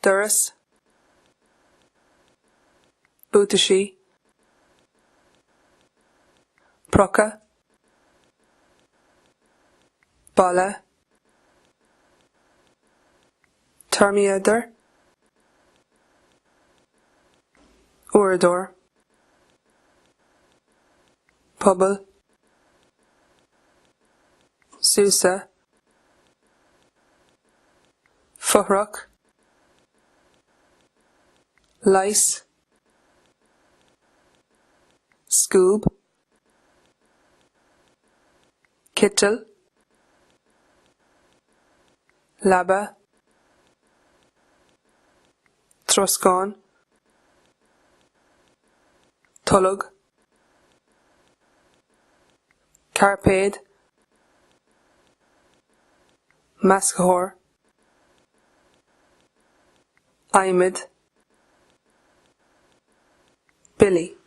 Doras. Buataisí. Próca. Balla. Teirmiméadar. Uaireadóir. Puball. Súsa. Fothrach. Leigheas. Scuab. Citeal. Leaba. Troscán. Tolg. Cairpéad. Meascthóir. Adhmad. Billí.